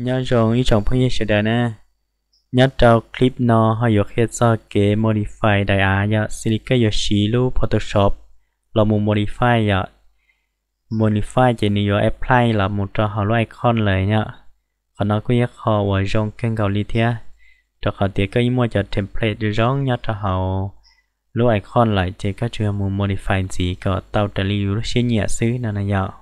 Nyob zoo ib tsoom phooj ywg sawv daws na, nyob rau clip no ho yuav qhia txog kev modify daim av yom, xws li koj yuav siv lub Photoshop los mus modify yom. Modify ces nws yuav apply los mus rau hauv lub icon lawm yom. Qhov no kuj yog qhov uas zoo kawg nkaus li thiab, rau qhov tias koj yeej muaj cov template zoo zoo nyob rau hauv lub icon lawm ces koj tsuas yog mus modify ntxiv kom tau raws li yus lub siab nyiam xwb no na yom.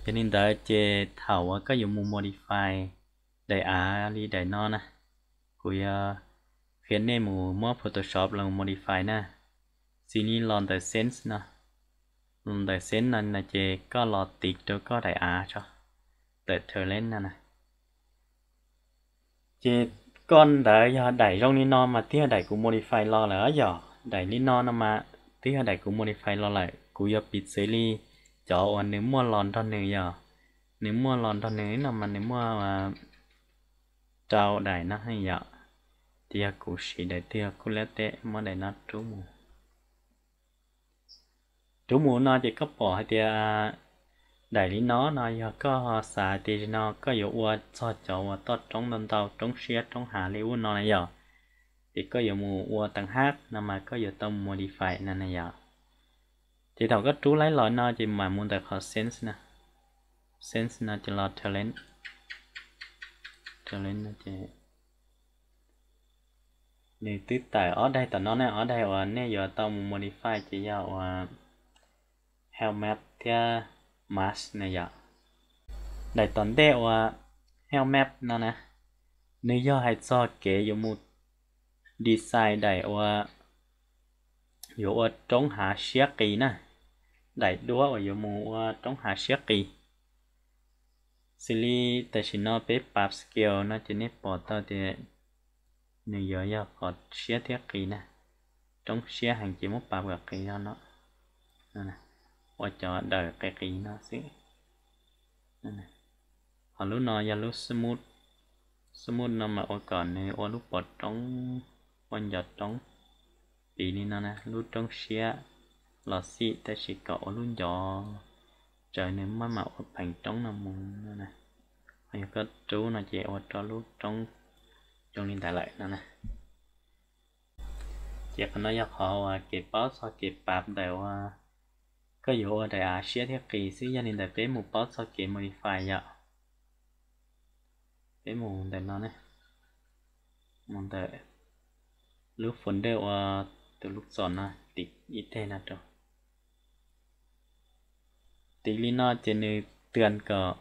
Yog li ntawd ces thaum uas koj yuav mus modify daim av li daim no na, kuv yuav qhia nej mus muab Photoshop los modify na. Xws li los ntawm settings no, los ntawm settings no no ces koj los tiv rau koj daim av tso, ntawm talent no na. Ces koj ntawd yog daim zoo li no mas twb yog daim kuv modify los lawm yom. Daim li no no mas twb yog daim kuv modify los lawm. Kuv yuav piv txwv li cov uas nws muaj los nrog nws yom, nws muaj los nrog nws no mas nws muaj rau daim no yom. Ces yog kuv siv daim twg kuj liab teb, muab daim no rub mus. Rub mus no ces koj pom hais tias daim li no no yog koj xav tias no koj yuav ua txog cov uas toj roob ntau ntau, roob siab roob hav li ub no na yom, ces koj yuav mus ua teev hab no mas koj yuav tau modify no na yom. Ces thaum koj rub laib los no ces mam mus ntawm qhov settings no, settings no ces los talent, talent no ces nws twb tawm ob daim tom no ne, ob daim uas nej yuav tau mus modify ces yog uas help map thiab mask na yom. Daim tom ntej uas help map no na, nws yog hais txog kev yuav mus design daim uas yuav ua roob hav siab qis na, daim duab uas yuav mus ua roob hav siab qis. Xws li tam sim no peb pav scale no ces nej pom tau tias nws yuav yog qhov siab thiab qis na, roob siab heev ces muab pav kom qis no, ua cov daim qis qis no xwb. Ho lub no yog lub smooth, smooth no mas ua kom nws ua lub pov roob, ua ncov roob, piv li no na, lub roob siab los xij tab sis kom ua lub ncov tsawv, nws maj mam ua pheev roob no mus no na. Ho yog koj rub no ces ua rau lub roob zoo li ntawd lawm no na. Ces qhov no yog qhov uas kev paub txog kev pav ntawm uas koj yuav ua daim av siab thiab qis xwb. Yog li ntawd peb mus paub txog kev modify yom. Peb mus ntawm no ne, mus ntawm lub folder uas tus lub xom no, tiv ib teg no rau. Tiv li no ces nws tua kom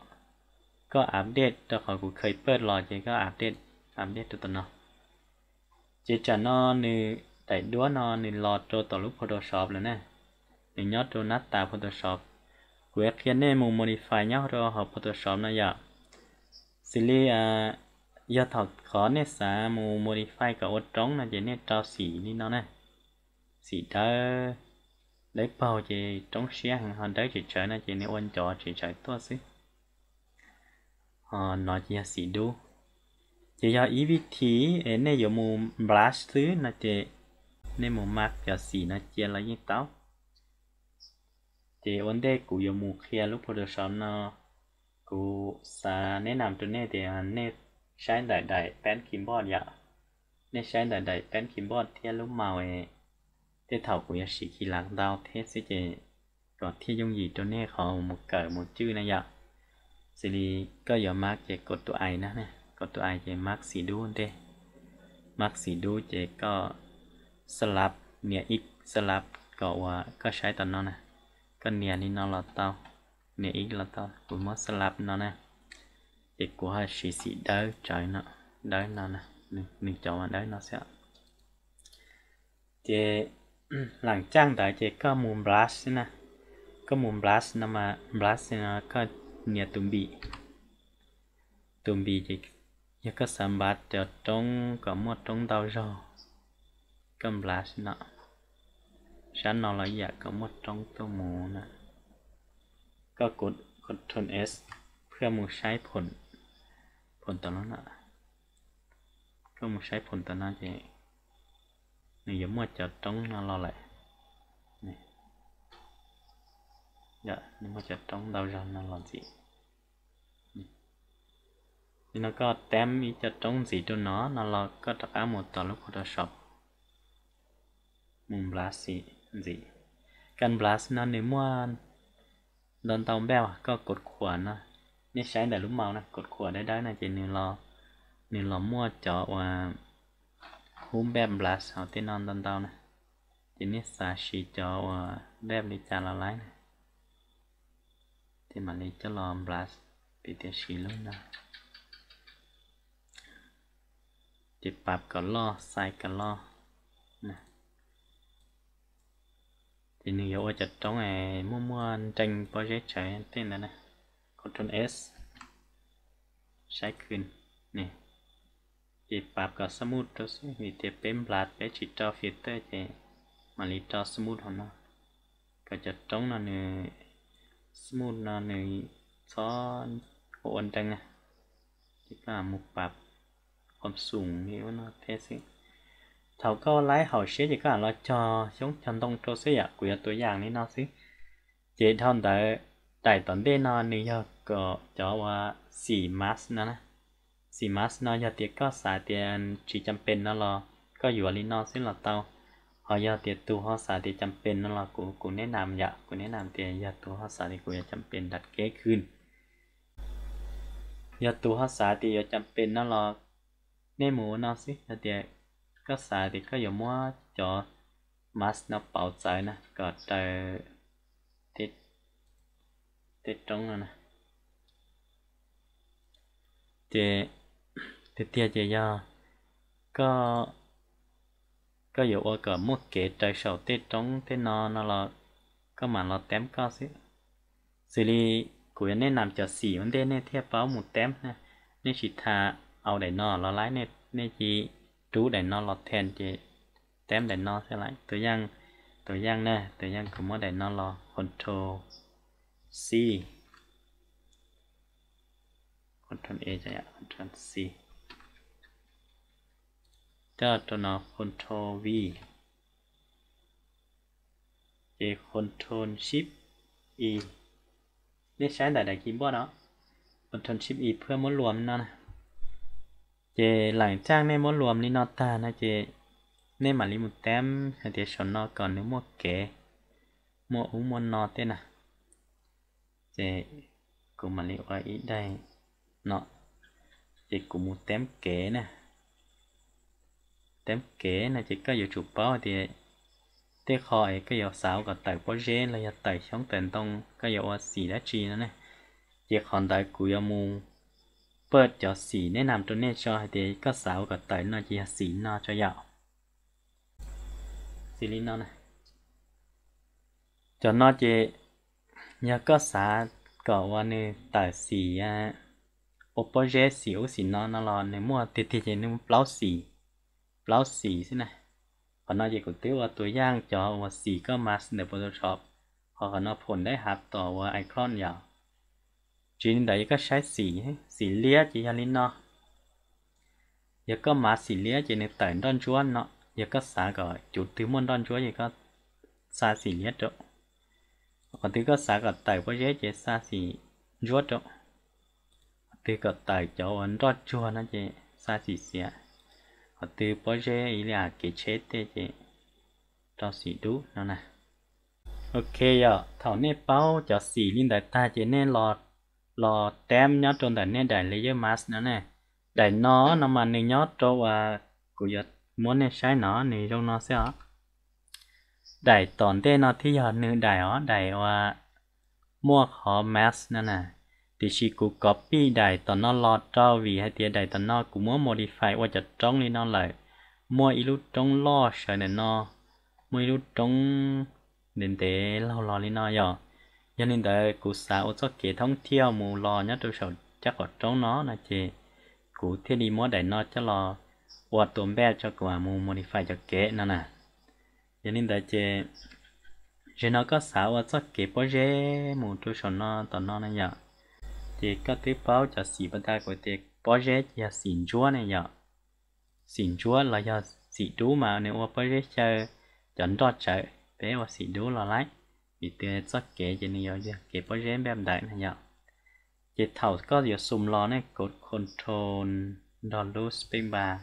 koj update rau qhov kuv khaws pawj los ces koj update, update rau tom no. Ces tsam no nws daim duab no nws los rau tom lub Photoshop lawm na, nws nyob rau nab tas Photoshop. Kuv yuav qhia nej mus modify nyob rau hauv Photoshop no yom. Xws li yog thaum qhov nej xav mus modify kom ua roob no ces nej rau xim li no na, xim dawb, dawb paug ces roob siab heev, ho dawb tsis tsawv no ces nws ua ncov tsis tsawv tuaj xwb. Ho no ces yog xim dub. Ces yog ib vij thi es nej yuav mus brush xwb no ces nej mus max cov xim no cia los yeej tau. Ces ua ntej kuv yuav mus qhia lub Photoshop no, kuv xav nes nam rau nej tias nej saib ntawm daim peb keyboard yom. Nej saib ntawm daim peb keyboard thiab lub mouse, tej thaum kuv yuav siv khi lav ntau thiab xwb ces kom thiaj yooj yim rau nej qhov mus kawm mus cwj na yom. Xws li koj yuav max ces kaum tus i na, kaum tus i ces max xim dub ntej. Max xim dub ces koj slap, nias ib slap kom uas koj saib tom no na, koj nias li no los tau, nias ib los tau, kuv muab slap no na. Ces kuv ho siv xim dawb tsawv no, dawb no, nws cov mas dawb no xwb. Ces lam caaj ntawd ces koj mus brush xwb na, koj mus brush no mas brush no koj nias tus npim, tus npim ces yog koj xav brush cov roob kom muaj roob ntau zog, koj brush no, sab no los ib yam kom muaj roob tuaj mus na. Koj kuv control S phuaj mus saib phoom tom no, koj mus saib phoom tom no ces nws yuav muaj cov roob no los lawm. Nws muaj cov roob ntau zog no los ntxiv. Nim no koj teb ib co roob ntxiv rau no no los koj rov qab mus tom lub Photoshop, mus brush ntxiv. Kab brush no nws muaj ntau ntau npaj, koj kov khuam no, nej saib ntawm lub mouse na, kov khuam dawb dawb no ces nws los muaj cov uas hub npaj brush hauv tej no ntau ntau na. Ces nej xav siv cov uas npaj li cas los laib na. Ces mam li coj los brush, piv tias siv lub no. Ces pab kom loj, size kom loj. Ces nws yuav ua cov roob es muaj muaj nreeg pob zeb tsawv tej ntawd na. Control S, saib khw ne. Ces pab kom smooth rau xwb vim tias peb brush peb tsis rau filter ces mam li rau smooth hauv no, kom cov roob no nws smooth no nws txhob ua ua nreeg na. Ces koj mus pab qhov xoom li ub no thiab xwb. Thaum koj laib hauv siab ces koj los cog xyoob cog ntoo rau xwb yom, kuv yuav tua yam li no xwb. Ces dhau ntawd, daim tom ntej no nws yog kom cov uas xim mask no na. Xim mask no yog tias koj xav tias tsis cam pes no los koj yuav li no xwb los tau. Ho yog tias tus ho xav tias cam pes no los kuv, kuv neb nam yom, kuv neb nam tias yog tus ho xav tias kuv yuav cam pes nram kev khw. Yog tus ho xav tias yuav cam pes no los nej mus ua no xwb. Yog tias koj xav tias koj yuav muab cov mask no pauv txawv na kom raws tej roob no na. Ces tiag tiag ces yog koj yuav ua kom muaj kev raws saum tej roob tej no no los koj mam los teb koj xwb. Xws li kuv yuav neb nam cov xim ua ntej nej thiaj paub mus teb na. Nej tsis tas au daim no los laib, nej cia li rub daim no los then ces teb daim no xwb lawm. Tus yaj, tus yaj na, tus yaj kuv muab daim no los control C, control A, control C, coj rau no control V, ces control shift E. Nej saib ntawm daim keyboard no, control shift E tab muab luam li no na. Ces leem caaj nej muab luam li no tag no ces nej mam li mus teb hais tias saum no kom nws muaj kev, muaj ub muaj no tej na. Ces kuv mam li ua ib daim no, ces kuv mus teb kev na. Teb kev no ces koj yuav tsum paub hais tias tej qho es koj yuav xav ua kom tawm pob zeb los yog tawm xyoob tawm ntoo, koj yuav ua xim dab tsi no ne. Ces qhov ntawd kuv yuav mus pab cov xim neb nam rau nej tso hais tias koj xav ua kom tawm no ces yog xim no tso yom. Xim li no na. Cov no ces yog koj xav kom uas nws tawm xim, ua pob zeb xim ub xim no no los nws muaj tiag tiag ces nws muaj plaub xim, plaub xim xwb na. Qhov no ces kuv twb ua tua yaj cov uas xim koj mask ntawm Photoshop, ho qhov no phom dab hav tom uas icon yom. Tsis li ntawd yog koj saib xim, xim liab ces yog li no. Yog koj mask xim liab ces nws tawm nroj ntsuab no. Yog koj xav kom cuv twg muaj nroj ntsuab ces koj xa xim liab rau. Qhov twg koj xav kom tawm pob zeb ces xa xim ntsuab rau. Qhov twg kom tawm cov uas nroj tsuag no ces xa xim xiav. Qhov twg pob zeb ib li kev tsheb tej ces rau xim dub no na. Ok, yog thaum nej paub cov xim li ntawd tag ces nej los teb nyob rau ntawm nej daim layer mask no ne. Daim no no mas nws nyob rau uas kuv yuav muab nej saib no nws zoo no xwb os. Daim tom ntej no thiaj yog nws daim os, daim uas muaj qhov mask no na. Tiam sis kuv copy daim tom no los rau vim hais tias daim tom no kuv muab modify ua cov roob li no lawm. Muaj ib lub roob loj sawv ntawm no, muaj ib lub roob ntev ntev laug los li no yom. Yog li ntawd kuv xav ua txoj kev thoob thiaj mus los nyob rau saum caj qhov roob no no ces kuv thiaj li muab daim no coj los ua tua npaj tso kuv mus modify cov kev no na. Yog li ntawd ces zaum no koj xav ua txoj kev pob zeb mus rau saum no tom no na yom, ces koj twb paub cov xim pas tas kuv tias pob zeb ces yog xim ntsuab ne yom. Xim ntsuab los yog xim dub mas nws ua pob zeb xyaw cov nroj tsawv, peb ua xim dub los laib. Vim tias txoj kev ces nws yuav yog kev pob zeb npaj ntawm na yom. Ces thaum koj yuav xum los ne, kov control nrog lub space bar,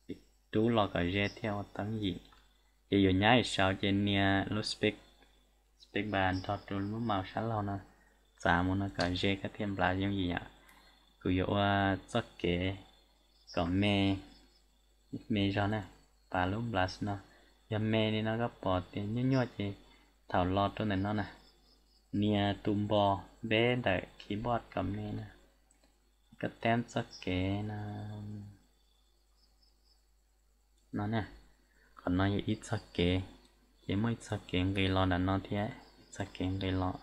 ces rub los kom ze thiaj ua teeb yim. Ces yuav nyab saud ces nias lub space bar nrog rau lub mouse sab laug no, txav mus no kom ze koj thiaj nplas yooj yim yom. Kuv yuav ua txoj kev kom me, me zog na, pav lub nplas no. Yog me li no koj pom tias nyuaj nyuaj ces thaum los rau ntawm no na, nias tus npos peb ntawm keyboard kom me na. Koj tab txoj kev no, no na, qhov no yog ib txoj kev, ces muaj ib txoj kev nqis los ntawm no thiab ib txoj kev nqis los,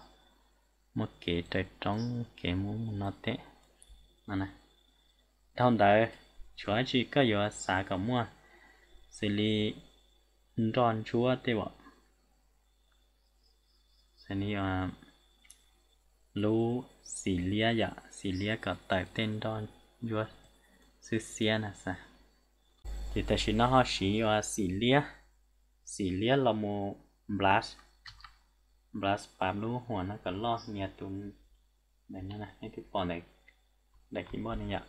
muaj kev raws roob kev mus ub mus no tej no na. Dhau ntawd, tshuav dab tsi koj yuav xav kom muaj, xws li nroj ntsuab tej as, xws li lub xim liab yom, xim liab kom tawm tej nroj ntsuab xwb xiab na xav. Ces tam sim no ho siv ua xim liab, xim liab los mus nplas, nplas pav lub huam no kom loj nias tus, nej twb pom ntawm keyboard ne yom.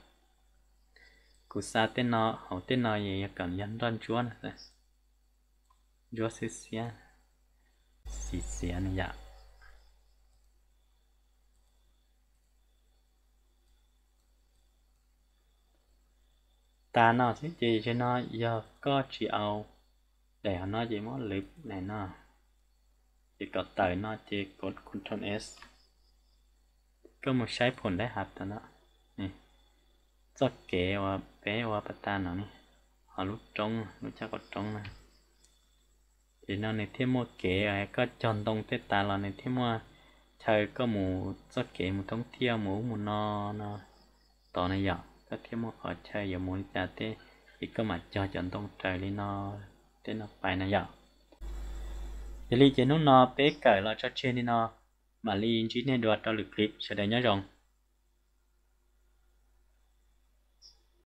Kuv xa tej no, hauv tej no yog kom yog nroj ntsuab na, ntsuab xwb xiab, xim xiav ne yom. Tas no xwb ces zaum no yog koj tsis au daim hauv no ces muab lwv daim no, ces kom tawm no ces kov control S. Koj mus saib phom dab hav tas no, txoj kev uas peb ua pas tas no ne, ho lub roob, lub caj qwb roob na, ces no nws thiaj muaj kev, koj cog ntoo tej tas los nws thiaj muaj chaw koj mus txoj kev mus thoob thiaj mus ub mus no no tod na yom. Koj thiaj muaj qhov chaw yuav mus li cas tej, ces koj mam cog cov ntoo raws li no tej no pais na yom. Yog li ces hnub no peb kawm los tso tseg li no, mam li ntsib nej dua rau lwm clip, sawv daws nyob zoo.